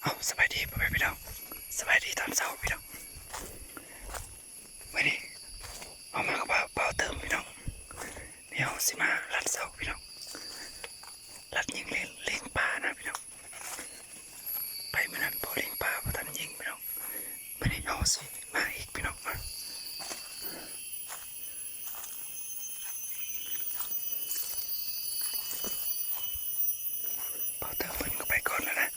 ເອົາ ສະບາຍດີພໍ່ແມ່ພີ່ນ້ອງ ສະບາຍດີຕອນເຊົ້າພີ່ນ້ອງ. ມື້ນີ້ເຮົາມາກັບບ່າວເຕີມພີ່ນ້ອງ ດຽວເຮົາຊິມາລັດເຊົ້າພີ່ນ້ອງ ລັດຍິງເລງ ເລງປານະພີ່ນ້ອງ. ໄປມື້ນັ້ນບໍ່ເລງປາ ບໍ່ທັນຍິງພີ່ນ້ອງ ມື້ນີ້ເຮົາຊິມາອີກພີ່ນ້ອງ. ບ່າວເຕີມເພິ່ນກໍໄປກ່ອນແລ້ວນະ.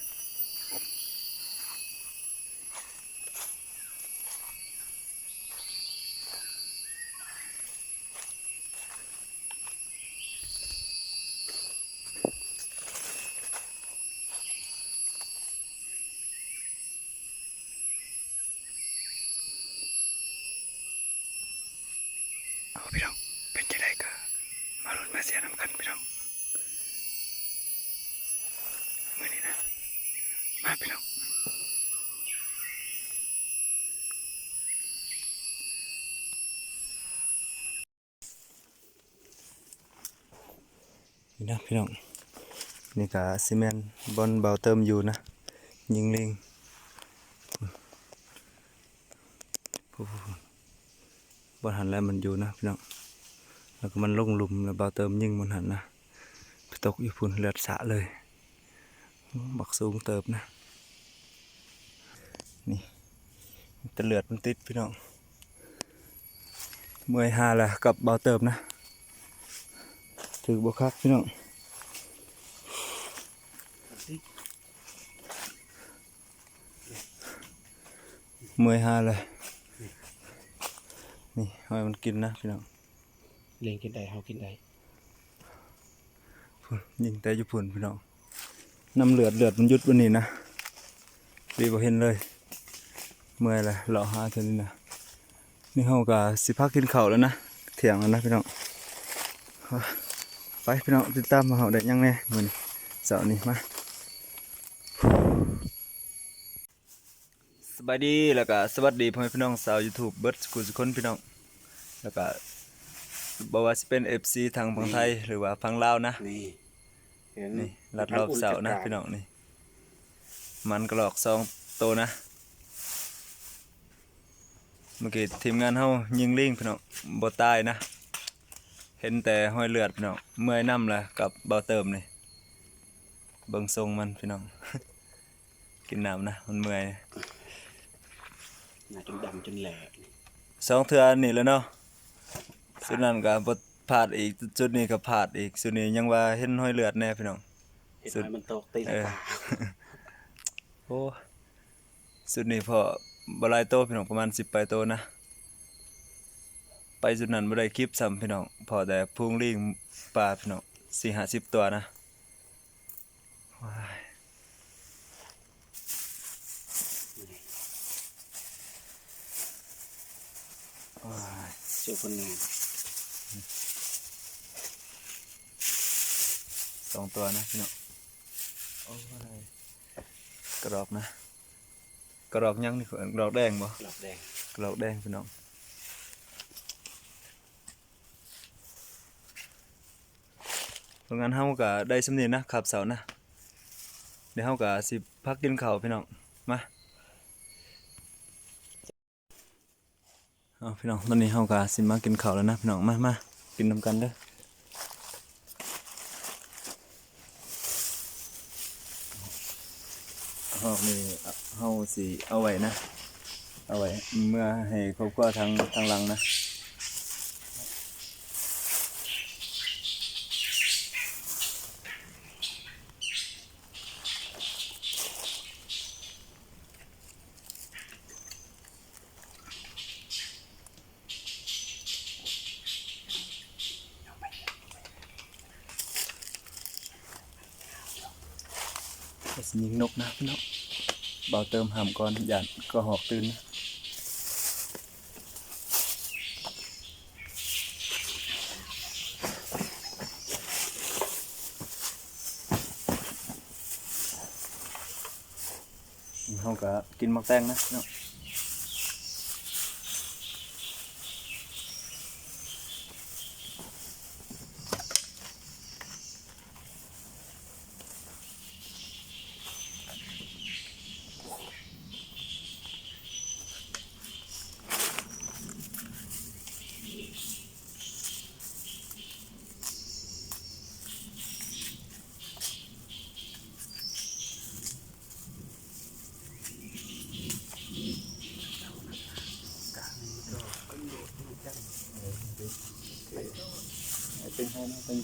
ເອົາພີ່ນ້ອງ ເປັນຈັ່ງໃດກໍມາລຸ້ນມາເຊຍນຳກັນພີ່ນ້ອງ ມື້ນີ້ນະ ມາພີ່ນ້ອງ. ນີ້ນະພີ່ນ້ອງ ນີ້ກະຊິແມ່ນບ່ອນບ່າວເຕີມຢູ່ນະ ຍິງເລງ ບ່ອນຫັ້ນແຫຼະມັນຢູ່ນະພີ່ນ້ອງ. ແລ້ວກໍມັນລົງຫຼຸມ ແລ້ວບ່າວເຕີມຍິງບ່ອນຫັ້ນນະ ໄປຕົກຢູ່ພຸ້ນ ເລືອດສາດເລີຍ. ໂອ້ ບັກສູງເຕີບນະ. ນີ້ ແຕ່ເລືອດມັນຕິດພີ່ນ້ອງ. ເມື່ອຍຫາແລ້ວກັບບ່າວເຕີມນະ ຖືກບໍ່ຄັກພີ່ນ້ອງ ເມື່ອຍຫາແລ້ວ. ນີ້ ໃຫ້ມັນກິນນະພີ່ນ້ອງ. ເລງກິນໄດ້ ເຮົາກິນໄດ້. ພຸ້ນ ຍິງແຕ່ຢູ່ພຸ້ນພີ່ນ້ອງ ນ້ຳເລືອດ ເລືອດມັນຢຸດວັນນີ້ນະ ລີບໍ່ເຫັນເລີຍ. ເມື່ອຍແລ້ວ ເລາະຫາເທື່ອນີ້ນະ. ນີ້ເຮົາກໍຊິພາກິນເຂົ້າແລ້ວນະ ທ່ຽງແລ້ວນະພີ່ນ້ອງ. ໄປພີ່ນ້ອງ ຕິດຕາມວ່າເຮົາໄດ້ຫຍັງແດ່ມື້ນີ້ ເຊົ້ານີ້ມາ. ສະບາຍດີ ແລ້ວກະສະຫວັດດີພໍ່ແມ່ພີ່ນ້ອງຊາວຢູທູບເບິດສຸຄົນທຸກຄົນພີ່ນ້ອງ ແລ້ວກະບໍ່ວ່າຊິເປັນເອັຟຊີທາງຝັ່ງໄທ ຫຼືວ່າຝັ່ງລາວນະ. ນີ້ ນີ້ລັດລອບເສົານະພີ່ນ້ອງ. ນີ້ມັນກະລອກສອງໂຕນະ. ເມື່ອກີ້ທີມງານເຮົາຍິງລີງພີ່ນ້ອງ ບໍ່ຕາຍນະ ເຫັນແຕ່ຮອຍເລືອດພີ່ນ້ອງ. ເມື່ອຍນຳລະກັບບ່າວເຕີມນີ້ ເບິ່ງຊົງມັນພີ່ນ້ອງ. ກິນນ້ຳນະ ມັນເມື່ອຍ ໜ້າຈົນດຳຈົນແຫຼະ. ສອງເທື່ອນີ້ແຫຼະເນາະ ຊຸດນັ້ນກໍບໍ່ພາດອີກ ຊຸດນີ້ກໍພາດອີກ. ຊຸດນີ້ຍັງວ່າເຫັນຮອຍເລືອດແດ່ພີ່ນ້ອງ ເຫັນຮອຍມັນຕົກຕີນ ເອີ ຕາ. ໂອ້ ຊຸດນີ້ພໍ້ບໍ່ຫຼາຍໂຕພີ່ນ້ອງ ປະມານສິບປາຍໂຕນະ. ໄປຊຸດນັ້ນບໍ່ໄດ້ຄລິບຊ້ຳພີ່ນ້ອງ ພໍ້ແຕ່ຝູງລີງປ່າພີ່ນ້ອງ ສີ່ຫ້າສິບຕົວນະ. ວ້າຍ ວ້າຍ ໂຊຜົນງານ ສອງຕົວນະພີ່ນ້ອງ. ໂອ້ຍ ກະດອກນະ ກະດອກຫຍັງນີ້ ດອກແດງບໍ່? ດອກແດງ ກະດອກແດງພີ່ນ້ອງ. ຜົນງານເຮົາກະໄດ້ສ່ຳນີ້ນະ ຄາບເຊົ້ານະ. ດຽວເຮົາກະຊິພັກກິນເຂົ້າພີ່ນ້ອງ ມາ. ເອົາພີ່ນ້ອງ ຕອນນີ້ເຮົາກະຊິມາກິນເຂົ້າແລ້ວນະພີ່ນ້ອງ ມາ ມາກິນນຳກັນເດີ. ຮອບນີ້ເຮົາຊິເອົາໄວ້ນະ ເອົາໄວ້ເມືອໃຫ້ຄອບຄົວທາງ ທາງຫຼັງນະ. ວ່າຊິຍິງນົກນະພີ່ນ້ອງ ບ່າວເຕີມຫ້າມກ່ອນ ຢ້ານກະຮອກຕື່ນນະ. ເຮົາກະກິນໝາກແຕງນະເນາະ. ເ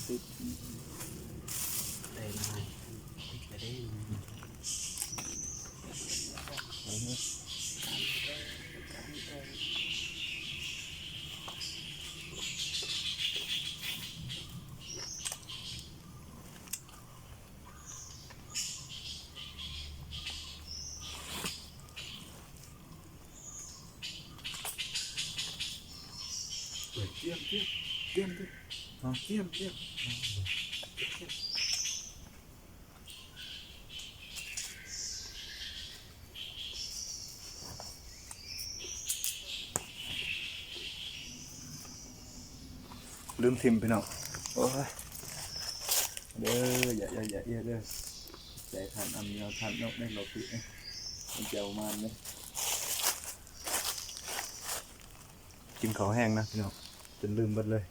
ຕິດໄດ້ຫຼາຍ ຕິດກະເດ້ງ. ເອີ ກຽມ ກຽມ ກຽມ ກຽມ ກຽມ ກຽມ. ລືມຖິ້ມພີ່ນ້ອງ ໂອ້ຍ ເດີ ຢ່າ ຢ່າ ຢ່າເອີຍເດີ ໃຈທ່ານອຳຍາວທ່ານນົກເດ້ ເຮົາຕິເດ້ ມັນຈະເອົາມານເດ້. ກິນເຂົ້າແຮງນະພີ່ນ້ອງ ຈົນລືມເບິດເລີຍ.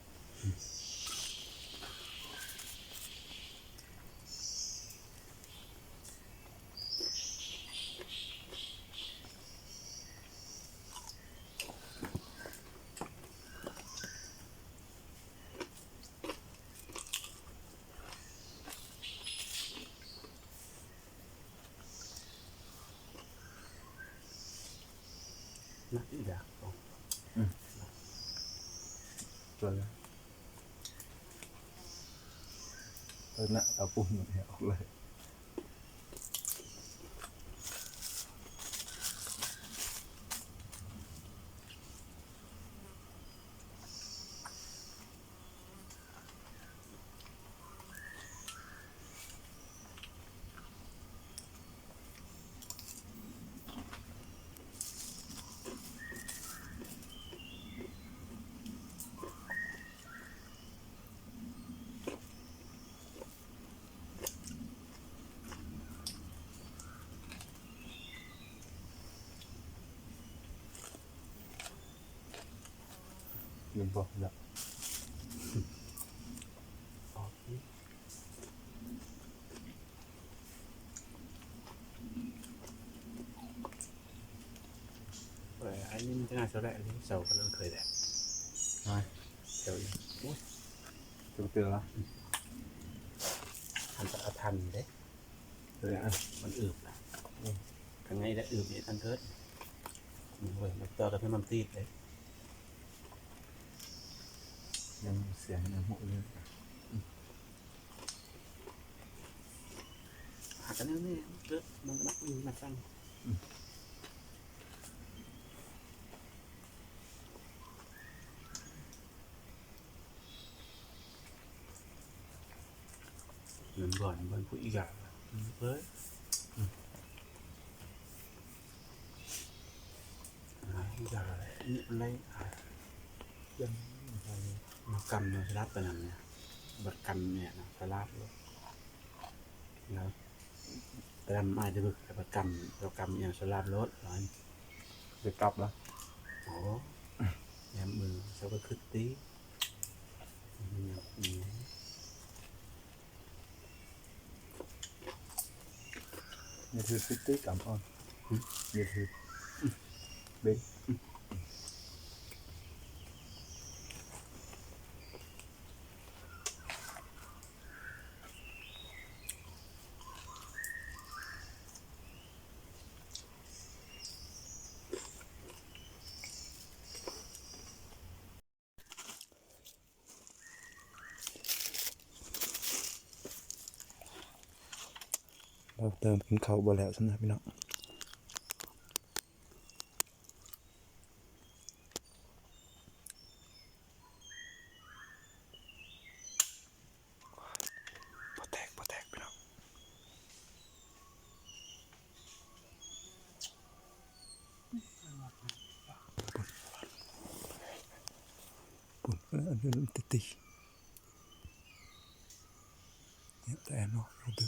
ໜັກອີກແລ້ວ ອືມ ເປີດແລ້ວ ເປີດນະ ເອົາປຸ້ມໃຫ້ອອກເລີຍ. ຍັງບໍ່ລະ ອອກອີກ ເອີ ອັນນີ້ມັນຈະງ່າຍເທົ່າໃດ ອັນນີ້ເຊົາກຳລັງເຄີຍແຫຼະ ຮະ ແຖວອີກ ໂອ້ຍ ຈັກເທື່ອລະ ອືມ ມັນຈະອາຖັນເດ້. ເອີ ມັນອຶບນະ ອືມ ຂ້າງໃນລະອຶບອີກ ທັງເກີດ ໂອ້ຍ ມັນຕໍ່ກັບນ້ຳມັນຕີບເດ້ ຍັງສຽງຍັງຫົວຢູ່ ອືມ ຫາກັນແນວນີ້ ເກີດມັນກໍມັກຢູ່ມັນສັ່ນ ອືມ. ເງິນບ່ອນ ບ່ອນຜູ້ອີກຢ່າງ ເອີຍ ອືມ ອີກຢ່າງ ນີ້ເປັນໄລ ຍັງ ມາກຳນະ ສະຫຼາດປານນັ້ນນະ ບັດກຳນີ້ນະ ສະຫຼາດໂລດ ນະ. ກະດຳອ້າຍຈະເບິ່ງ ແລ້ວກະກຳ ແລ້ວກຳອີ່ຫຍັງສະຫຼາບໂລດ ໄປກັບລະ ໂອ້ ຍາມມື້ເຊົ້າກະຄຶດຕິ ມັນຍັງ ຢ່າຖືກຕິ ກຳອ່ອນ ຫຶ ຢ່າຖືກ ເບັງ. ເຮົາເຕີມກິນເຂົ້າບໍ່ແລ້ວຊັ້ນນະພີ່ນ້ອງ. ບໍ່ແຕກ ບໍ່ແຕກພີ່ນ້ອງ. ປຸ້ນ ເອີ ອັນນີ້ມັນຕິດຕິ ເນຍ ແຕ່ເນາະ ເດີ.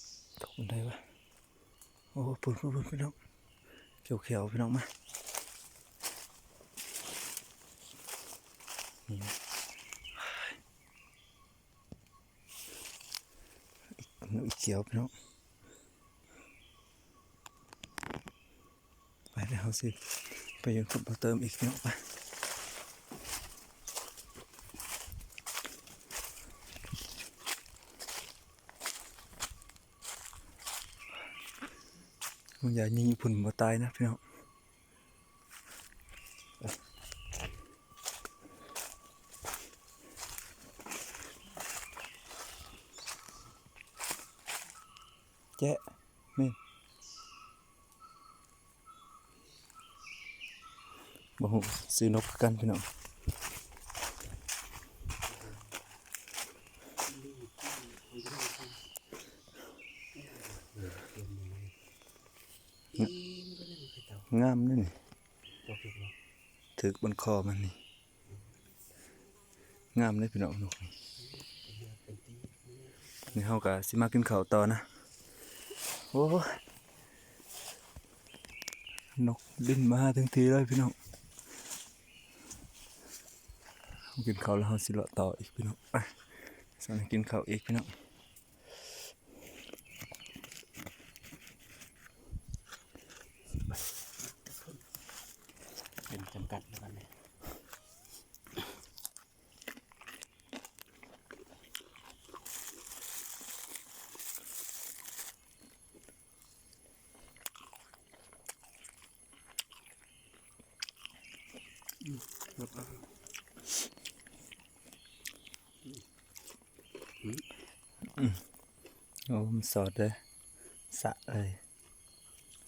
ໄດ້ວະ ໂອ້ ພຸ້ນໆໆ ພີ່ນ້ອງ ຂຽວໆ ພີ່ນ້ອງ ມາ ນີ້ນະ ອີກ ອີກຂຽວ ພີ່ນ້ອງ. ໄປ ດຽວເຮົາຊິໄປຢູ່ກັບບ່າວເຕີມອີກເນາະ ໄປ. ມັນຢ່າຍິງຢູ່ພຸ້ນບໍ່ຕາຍນະພີ່ນ້ອງ. ແຈະ ແມ່ນ ບໍ່ຮູ້ຊື່ນົກຄືກັນພີ່ນ້ອງ. ງາມເດ້ນີ້ ຖືກບ່ອນຄໍມັນນີ້. ງາມເດ້ພີ່ນ້ອງ ນົກນີ້. ນີ້ເຮົາກະຊິມາກິນເຂົ້າຕໍ່ນະ. ໂອ້ຍ ນົກບິນມາຫາເຖິງທີ່ເລີຍພີ່ນ້ອງ. ເຮົາກິນເຂົ້າແລ້ວເຮົາຊິເລາະຕໍ່ອີກພີ່ນ້ອງ. ໄປ ຊັ້ນກິນເຂົ້າອີກພີ່ນ້ອງ. ເປັນຈຳກັດແລ້ວກັນເດ້. ອືມ ໂອ້ ມັນສອດເດ້ ສະເລີຍ.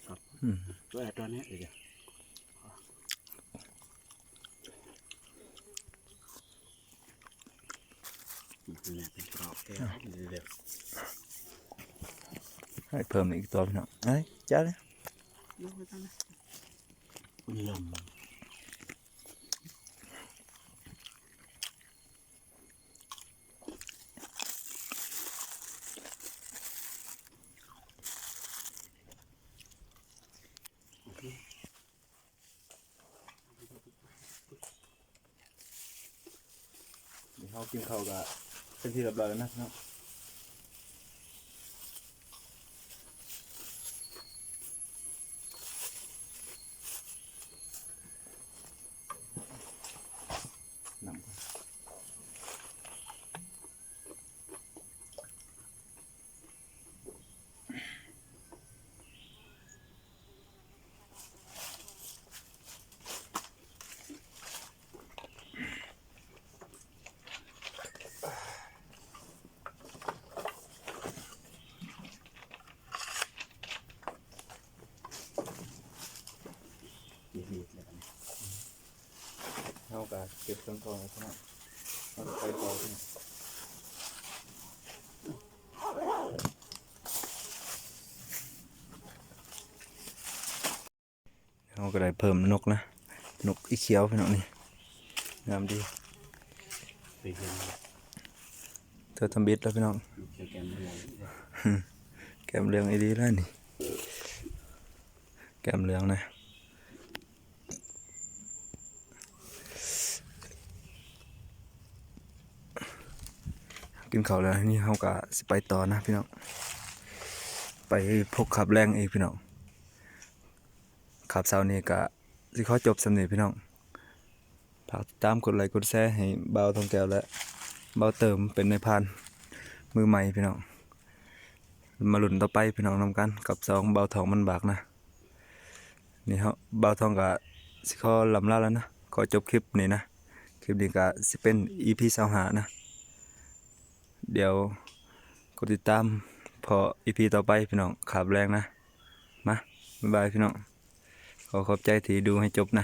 ອືມ ຕົວ ຕົວນີ້ອີກ ນີ້ເປັນກອບແກ້ວ ໃຫ້ເພີ່ມອີກຕົວພີ່ນ້ອງ. ເອີຍ ຈັດເລີຍ ລຳ. ນີ້ເຮົາກິນເຂົ້າກະເປັນທີ່ຮຽບຮ້ອຍແລ້ວນະເນາະ. ເຮົາກະເກັບເຄື່ອງຂອງໄວ້ເນາະ ເຮົາກະໄປຕໍ່ເນາະ. ເຮົາກະໄດ້ເພີ່ມນົກນະ ນົກອີຂຽວພີ່ນ້ອງນີ້ ງາມດີ ໄປເຫັນ ເທື່ອທຳອິດແລ້ວພີ່ນ້ອງ ແກ້ມເຫຼືອງ ແກ້ມເຫຼືອງອີ່ຫຼີແລ້ວນີ້ ແກ້ມເຫຼືອງນະ. ກິນເຂົ້າແລ້ວນີ້ເຮົາກະຊິໄປຕໍ່ນະພີ່ນ້ອງ ໄປພົບຄາບແລງອີກພີ່ນ້ອງ. ຄາບເຊົ້ານີ້ກະຊິຂໍຈົບສ່ຳນີ້ພີ່ນ້ອງ ຝາກຕິດຕາມກົດໄລກົດແຊໃຫ້ບ່າວທອງແກ້ວ ແລະ ບ່າວເຕີມ ເປັນນາຍພານມືໃໝ່ພີ່ນ້ອງ. ມາລຸ້ນຕໍ່ໄປພີ່ນ້ອງນຳກັນກັບຊ່ອງບ່າວທອງມັນບາກນະ. ນີ້ເຮົາ ບ່າວທອງກະຊິຂໍລ່ຳລາແລ້ວນະ ຂໍຈົບຄລິບນີ້ນະ. ຄລິບນີ້ກະຊິເປັນອີພີຊາວຫ້ານະ ດຽວກົດຕິດຕາມພໍ້ອີພີຕໍ່ໄປພີ່ນ້ອງ ຄາບແລງນະ. ມາ ບາຍບາຍພີ່ນ້ອງ ຂໍຂອບໃຈທີ່ດູໃຫ້ຈົບນະ.